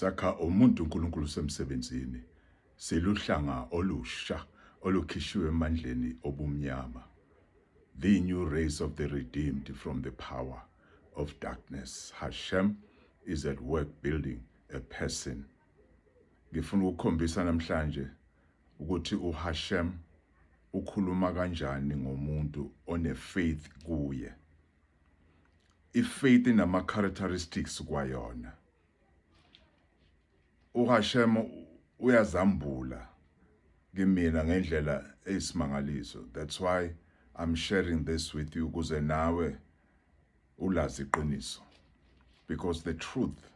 Sakha umuntu uNkulunkulu semsebenzini. Siluhlanga olusha olukhishiwe emandleni obumnyama. The new race of the redeemed from the power of darkness. Hashem is at work building a person. Ngifuna ukukhombisa namhlanje ukuthi uHashem ukhuluma kanjani ngomuntu one faith kuye. I-faith inama characteristics kwayona. UHashem uyazambula kimina ngendlela eyisimangaliso. That's why I'm sharing this with you, ukuze nawe ulazi iqiniso, because the truth,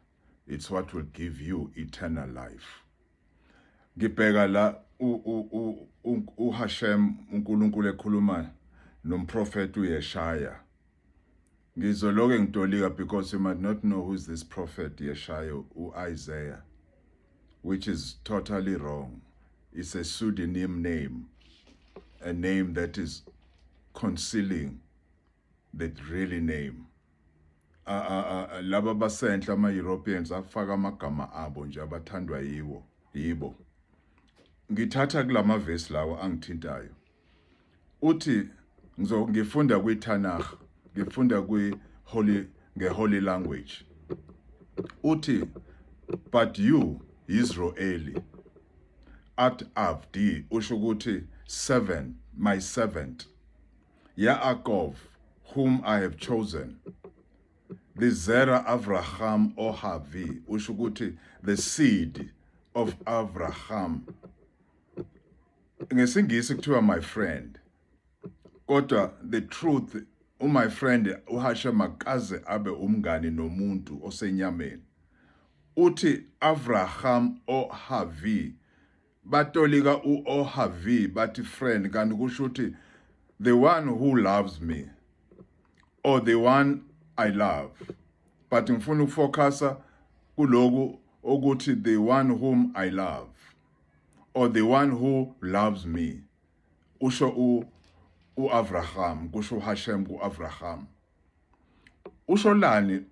it's what will give you eternal life. Ngibheka la uHashem uNkulunkulu ekhuluma nomprofeti uYeshaya. Ngizoloke ngitolika because you might not know who is this prophet Yeshaya, uIsaiah, which is totally wrong. It's a pseudonym name, a name that is concealing the really name. Laba basenhla, ama-Europeans, afaka amagama abo nje abathandwa yiwo yibo. Ngithatha kulama verse lawo angithintayo. Uthi ngifunda kwi-Tanakh, ngifunda kwi-holy, nge-holy language. Uthi, "But you, Israeli, art avdi," usho ukuthi servant, "my servant, Yaakov, whom I have chosen, the Zera Avraham Ohavi," usho ukuthi the seed of Abraham. NgesiNgisi kuthiwa my friend, kodwa the truth, my friend, uHashem akaze abe umngani nomuntu osenyameni. Uthi Avraham Ohavi, batolika uOhavi bathi friend, kanti kusho ukuthi the one who loves me or the one I love. But ngifuna ukufocusa kuloku ukuthi the one whom I love or the one who loves me. Usho uAbraham, kusho uHashem kuAbraham. Usho lani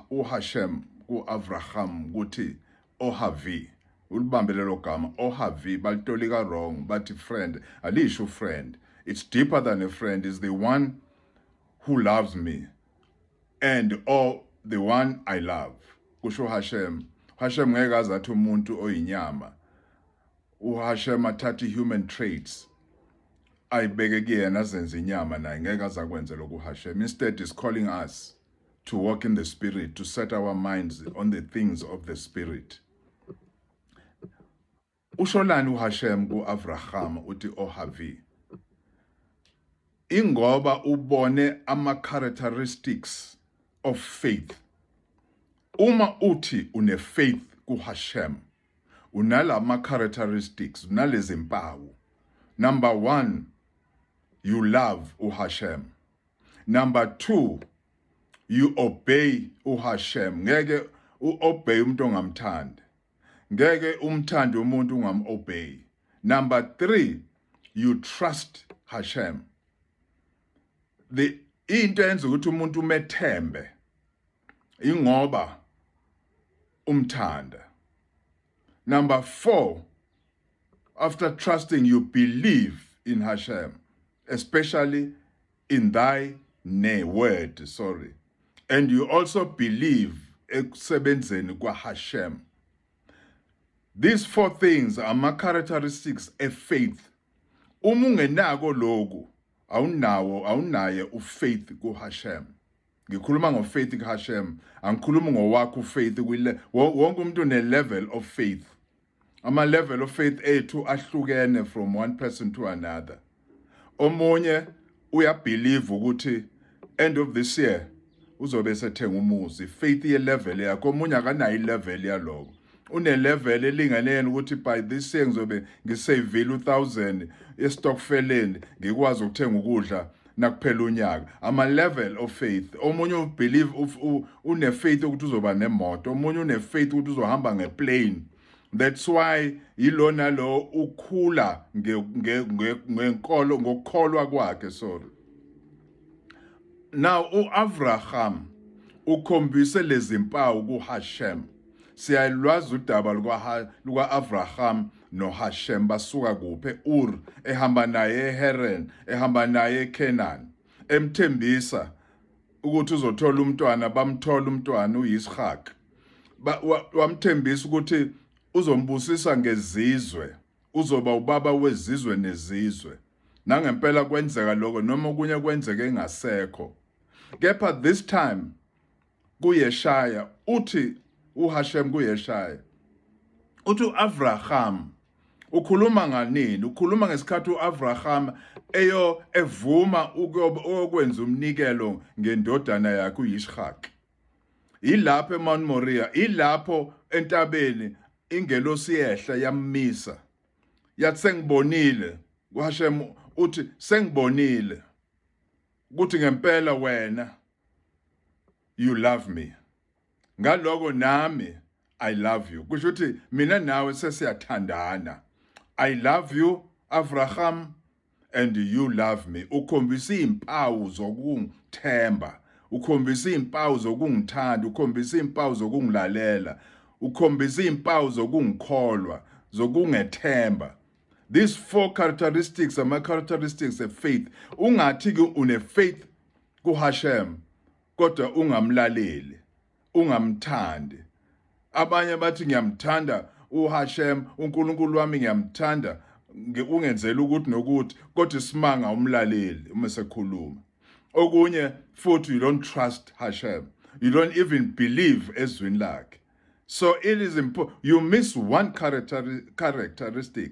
uHashem kuAbraham ukuthi Ohavi? Ulibambe lelo gama Ohavi, balitolika wrong, bathi friend. Alisho friend. It's deeper than a friend. Is the one who loves me and or the one I love, kusho Hashem. Hashem ngeke aze athi umuntu oyinyama. uHashem athathe human traits ayibeke kuyena, azenze inyama naye, ngeke aze akwenze lokhu uHashem. Instead is calling us to walk in the spirit, to set our minds on the things of the spirit. Usholani uHashem kuAbraham uthi Ohavi? Ingoba ubone ama characteristics of faith. Uma uthi une faith kuHashem, unalama characteristics, unalezi mpawu. Number 1, you love uHashem. Number 2, you obey uHashem. Ngeke uobey umuntu ongamthandi, ngeke umthande umuntu ungam-obey. Number 3, you trust Hashem. The into enza ukuthi umuntu umethembe ingoba umthanda. Number 4, after trusting, you believe in Hashem, especially in thy ne word, sorry, and you also believe ekusebenzeni kwaHashem. These four things are ama characteristics of faith. Uma ungenako lokhu, awunawo, awunaye ufaith kuHashem. Ngikhuluma ngofaith kuHashem, angikhulumi ngowakho ufaith. Kwile wonke umuntu une level of faith. Ama level of faith ethu ahlukene from one person to another. Omunye uyabelieve ukuthi end of this year uzobe sethenga umuzi, faith ye level yakho. Omunye akanayo ilevel yaloko, une level elinganene ukuthi by this year ngizobe ngisavile u1000 estokfeleni, ngikwazi ukuthenga ukudla nakuphela unyaka. Ama level of faith. Omunye ubelieve, une faith ukuthi uzoba nemoto, omunye une faith ukuthi uzohamba ngeplane. That's why yilona lo ukhula ngenkolo, ngokukholwa kwakhe, sorry. Now uAbraham ukhombise lezi mpawu kuHashem. Siyalwazi udaba luka-Abraham noHashem, basuka kuphi e-Ur, ehamba naye eHaran, ehamba naye eCanaan, emthembisa ukuthi uzothola umntwana. Bamthola umntwana uYishak. Wamthembisa ukuthi uzombusisa ngezizwe, uzoba ubaba wezizwe nezizwe. Nangempela kwenzeka lokho, noma okunye kwenzeke engasekho. Kepha this time kuYeshaya uthi uHashem, kuYeshaya uthi uAbraham ukhuluma nganini? Ukhuluma ngesikhathi uAbraham eyo evuma ukuyokwenza umnikelo ngendodana yakhe uYishak. Ilapho eMount Moriah, ilapho entabeni, ingelosi yehla yammisa, yathi, "Sengibonile." UHashem uthi, "Sengibonile ukuthi ngempela wena you love me, ngaloko nami I love you." Kusho ukuthi mina nawe sesiyathandana. I love you, Abraham, and you love me. Ukhombisa izimpawu zokungithemba, ukhombisa izimpawu zokungithanda, ukhombisa izimpawu zokungilalela, ukhombisa izimpawu zokungikholwa, zokungethemba. These four characteristics ama characteristics of faith. Ungathi ke une faith kuHashem kodwa ungamlaleli, ungamthandi. Abanye bathi, "Ngiyamthanda uHashem, uNkulunkulu wami ngiyamthanda, ungenzela ukuthi nokuthi," kodwa isimanga umlaleli uma sekhuluma. Okunye futhi, you don't trust Hashem, you don't even believe ezwini lakhe. So it is important. You miss one characteristic,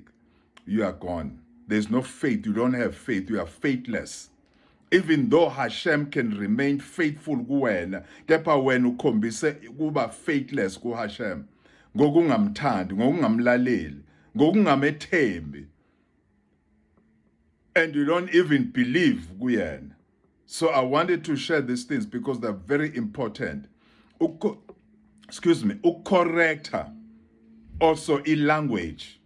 you are gone. There's no faith. You don't have faith. You are faithless. Even though Hashem can remain faithful kuwena, kepha wena ukhombise kuba faithless kuHashem ngokungamthandi, ngokungamlaleli, ngokungamethembi, and you don't even believe kuyena. So I wanted to share these things because they're very important. Excuse me, ukucorrecta also i-language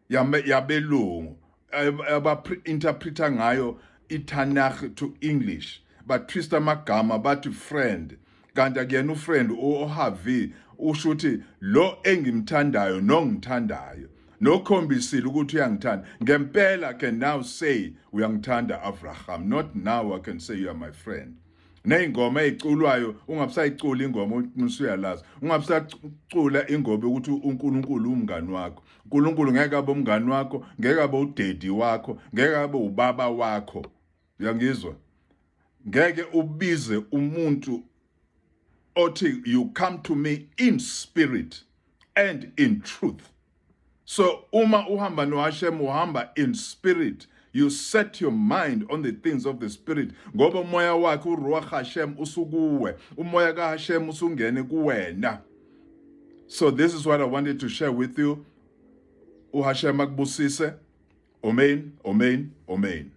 yabelungu aba-interpreta ngayo iTanakh to English, batwista amagama, bathi friend, kanti akuyena ufriend. Ohavi usho ukuthi lo engimthandayo nongithandayo, nokhombisile ukuthi uyangithanda ngempela. Can now say uyangithanda, Abraham. Not now I can say you are my friend. Ney'ngoma ey'culwayo, ungabusayicula ingoma usuyalazi, ungabusacula ingoma ukuthi uNkulunkulu umngani wakho. uNkulunkulu ngeke abe umngani wakho, ngeke abe udaddy wakho, ngeke abe ubaba wakho. Uyangizwa? Ngeke ubize umuntu othi, "You come to me in spirit and in truth." So uma uhamba noHashem, uhamba in spirit. You set your mind on the things of the spirit, ngoba umoya wakhe, uRuach Hashem, usukuwe, umoya kaHashem usungene kuwena. So this is what I wanted to share with you. UHashem akubusise. Amen, amen, amen.